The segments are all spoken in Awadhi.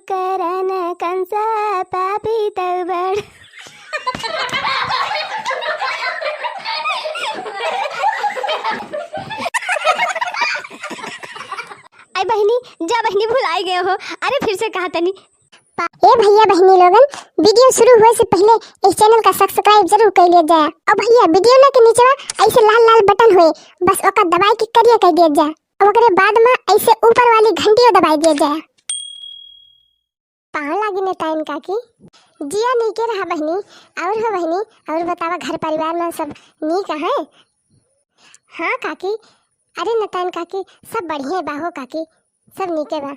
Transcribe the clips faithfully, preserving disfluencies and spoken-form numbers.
करन कंसा पापी तौ बड़। आई बहिनी, जा बहिनी, भुलाए गए हो। अरे फिर से कहा तनी। ए भैया बहिनी लोगन, video शुरू होए से पहिले इस channel का subscribe जरूर कर लिया जाए। और भैया, video ना के नीचे ऐसे लाल लाल button होए, बस ओका दबाए के करिया कर दिया जाए। और ओकरे बाद में ऐसे ऊपर वाली घंटियो दबाए दिया जाए। पाँव लागी नेताइन काकी। जिया, नीके रहा बहिनी। और हो बहिनी, और बतावा, घर परिवार में सब नीक है? हाँ काकी। अरे नेताइन काकी, सब बढ़िया बा हो काकी, सब नीके बा।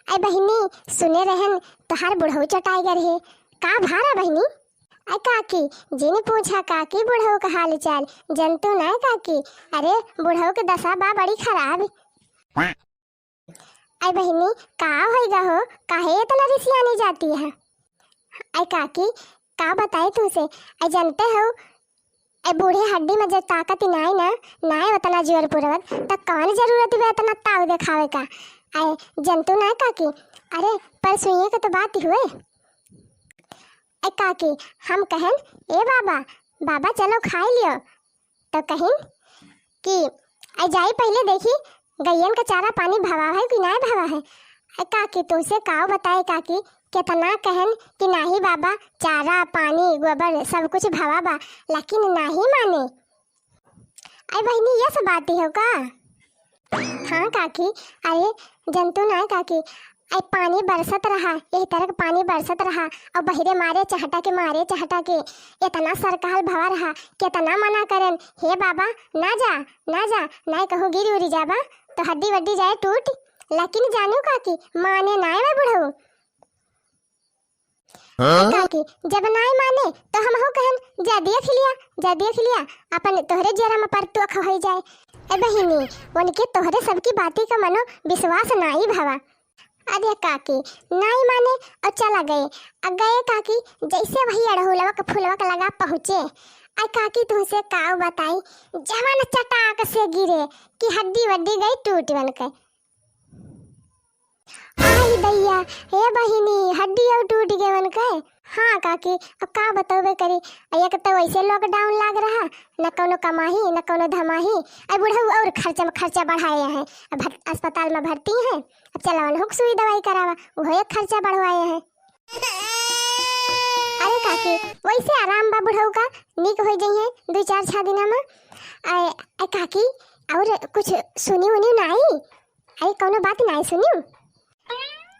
अरे बहिनी, सुने रहन तोहार बुढ़ऊ चटाई गे रहे, का भा रहा बहिनी? अरे काकी, जिन पूछा काकी बुढ़ऊ का हाल चाल, जनतू ना काकी। अरे बुढ़ऊ के दशा बा बड़ी खराब। अरे बहिनी, का होइगा हो, काहे इतना रिसियानी जाती है? अरे काकी, का बताई तुमसे, अरे जानते हो, ए बूढ़े हड्डी में जब ताकत ही नाई ना, नाई उतना जोर पुरवत, त कौन जरूरत बा इतना ताव देखावे का? आए जनतू ना काकी, अरे परसुइये के तो बात ही हुए। ए काकी, हम कहन, ए बाबा, बाबा चलो खाई लियो, तो कहिन कि ए जाई पहिले देखी गइयन का चारा पानी भवा है कि नाई भवा है। ए काकी, तुमसे काव बताए काकी, केतना कहन कि नाही बाबा, चारा, पानी, गोबर सब कुछ भवा बा, लेकिन नाही माने। अरे बहिनी, ये सब बात ही हो का? हाँ काकी, अरे जनतू ना काकी, अरे पानी बरसत रहा, यही तरह के पानी बरसत रहा, और बहिरे मारे चहटा के, मारे चहटा के, इतना सरकहल भवा रहा, कितना मना करन, हे बाबा, ना जा, ना जा, ना कहूँ गिर उरी जाबा, तो हड्डी वड्डी जाए टूट, लेकिन जानू काकी, माने नाय बा बुढ़ऊ। हाँ? काकी, जब नाय माने, तो हमहू कहन, "जा देख लिया, जा देख लिया, अपन तोहरे जेरा में परतोख होई जाए।" ए बहिनी, उनके तोहरे सबकी बाती का मनो विश्वास नाई भवा। अरे काकी, नाई माने और चला गए। अब गए काकी, जैसे वही अड़हुलवा के फुलवा के लगा पहुँचे। अरे काकी, तुमसे काव बताई, जवान चटाक से गिरे कि हड्डी वड्डी गई टूट बन के। आई दैया, हे बहिनी, हड्डी और टूट गए मन के। हाँ काकी, अब का बतौबे करी, एक तो वैसे lockdown लाग रहा, न कौनो कमाही, न कौनो धमाही, अब बुढ़ऊ और खर्चा में खर्चा बढ़ाए हैं। अब भर-, अस्पताल में भर्ती हैं, अब चलावन हुक सुई दवाई करावा, वो एक खर्चा बढ़वाए हैं। अरे काकी, वैसे आराम बा बुढ़ऊ का, नीक हो जाइए दो चार छह दिना में। आए, आए काकी, और कुछ सुनी उनी नाई? अरे कौनो बात नाई सुनियो?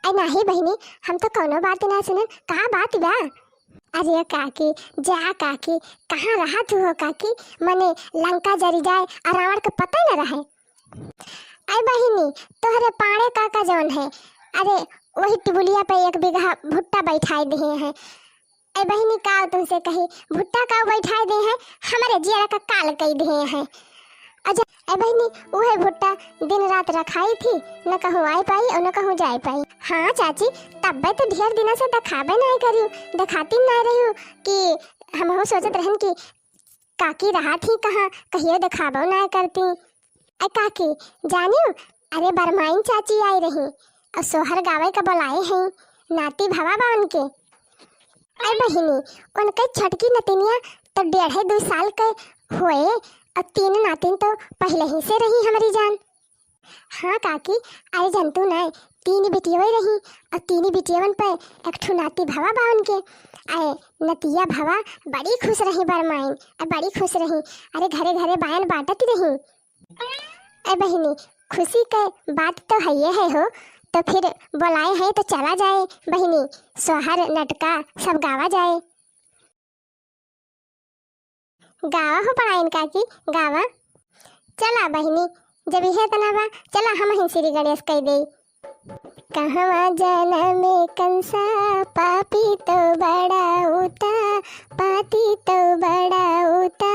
अरे नाही बहिनी, हम तो कौनो बात ना सुनन। का बात बा? अरे काकी, जा काकी, कहाँ रहत हो काकी? मने लंका जरी जाए और रावण के पता न रहे। अरे बहिनी, तोहरे पाड़े काका जौन है, अरे वही टिबुलिया पे एक बीघा भुट्टा बैठाए दिए हैं। ए बहिनी, का तुमसे कही, भुट्टा का बैठाए दे हैं, हमारे जियरा का काल कई दिए हैं। अच्छा, ए बहिनी, उहे भुट्टा दिन रात रखाई थी, न कहूँ आए पाई और न कहूँ जाए पाई। हाँ चाची, तब्बे तो ढेर दिना से देखाबे नाय करियो, देखाती नाय रहियो कि हमहू सोचत रहन कि काकी रहा थी कहाँ, कहियो देखाबो नाय करती। ए काकी, जानियो, अरे बरमाइन चाची आई रही, और सोहर गावे का बोलाए हैं, नाती भवा बा उनके। ए बहिनी, उनके छोटकी नतिनिया तो डेढ़े दो साल के होए, और तीन नातिन तो पहले ही से रही हमारी जान। हाँ काकी, अरे जनतू नाय, तीन बिटियों रही, और तीन बिटियवन पे एक ठो नाती भवा बा उनके। अरे नतिया भवा बड़ी खुश रही बरमाइन, अरे बड़ी खुश रही, अरे घरे घरे बायन बांटत रही। ए बहिनी, खुशी के बात तो हइये है हो, तो फिर बोलाए हैं तो चला जाए बहिनी, सोहर नटका सब गावा जाए। गावा हो पढ़ाइन काकी, गावा। चला बहिनी, जब इहे तना बा, चला हमहिन श्री गणेश कह दे। कहवा जनमे कंसा, पापी तो बड़ा उता, पाती तो बड़ा उता,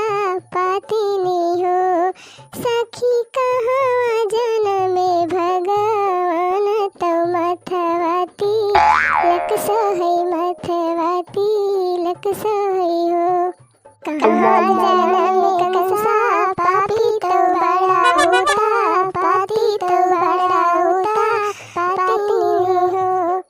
पातिनी हो। सखी कहवा जनमे भगवान, तो मथवाती लकसो है, मथवाती लकसो है हो। कहवा जनमे कंसा, पापी तो बड़ा उता, पाती तो बड़ा उता, पातिनी हो।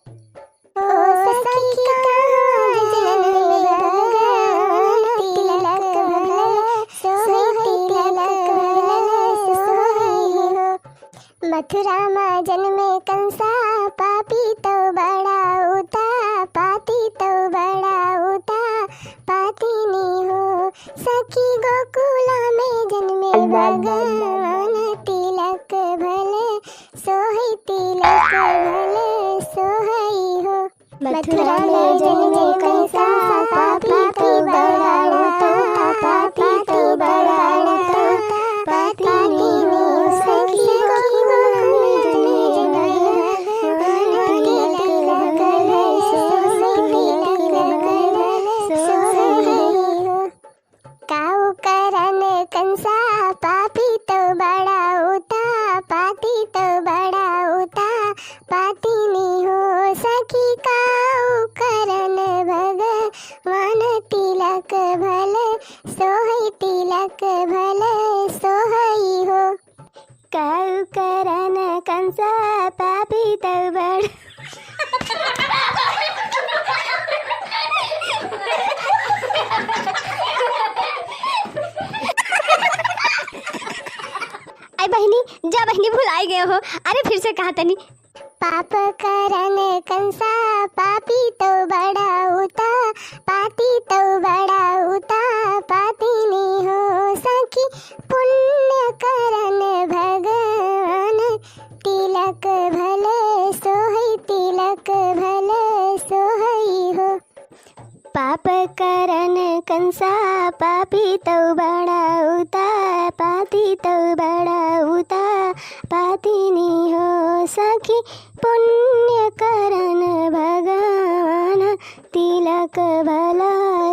मथुरा में जन्मे कंसा, पापी तो बड़ा होता, पापी तो बड़ा होता, पातिनी हो सखी, गोकुल में जन्मे भगवान, तिलक लगल सोहई, तिलक लगल सोहई हो। काऊ करन कंसा, पापी तो बड़ा होता, पाती तो बड़ा होता, पातिनी हो सखी, काऊ करन भगवान, तिलक भल सोहई, तिलक भल सोहई हो। काऊ करन कंसा, पापी तो बड़। आई बहिनी, जा बहिनी, भुलाई गए हो। अरे फिर से कहा तनी। पाप करन कंसा, पापी तो बड़ा होता, पाती तो बड़ा होता, पातिनी हो सखी, पुण्य करन भगवान, तिलक भल सोहई, तिलक भल सोहई हो। पाप करन कंसा, पापी तो बड़ा होता, पाती तो बड़ा होता, पातिनी हो सखी, पुण्य करन भगवान, तिलक भल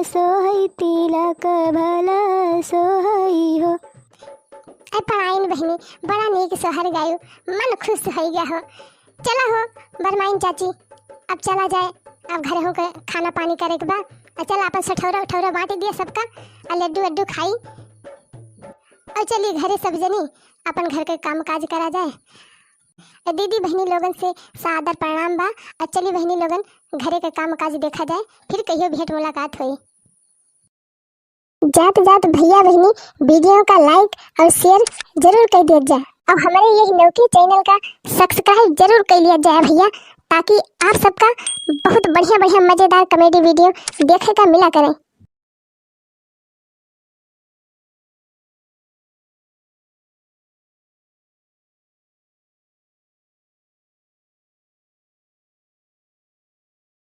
सोहई, तिलक भल सोहई हो। ए पराइन बहिनी, बड़ा नीक सोहर गायू, मन खुश होइ गया हो। चला हो बरमाइन चाची, अब चला जाए, अब घरे होके खाना पानी करे के बा। आ चला अपन सठौरा उठौरा बाँट दिया सबका, आ लड्डू वड्डू खाई, और चली घरे सब जनी अपन घर के काम काज करा जाए। ए दीदी बहिनी लोगन से सादर प्रणाम बा, और चली बहिनी लोगन घरे के काम काज देखा जाए, फिर कहियो भेंट मुलाकात होई। जात जात भैया बहिनी वीडियो का like और share जरूर कर दिया जा, और हमारे यही नौकी channel का subscribe जरूर कर लिया जाए भैया, ताकि आप सबका बहुत बढ़िया बढ़िया मजेदार comedy video देखे का मिला करें।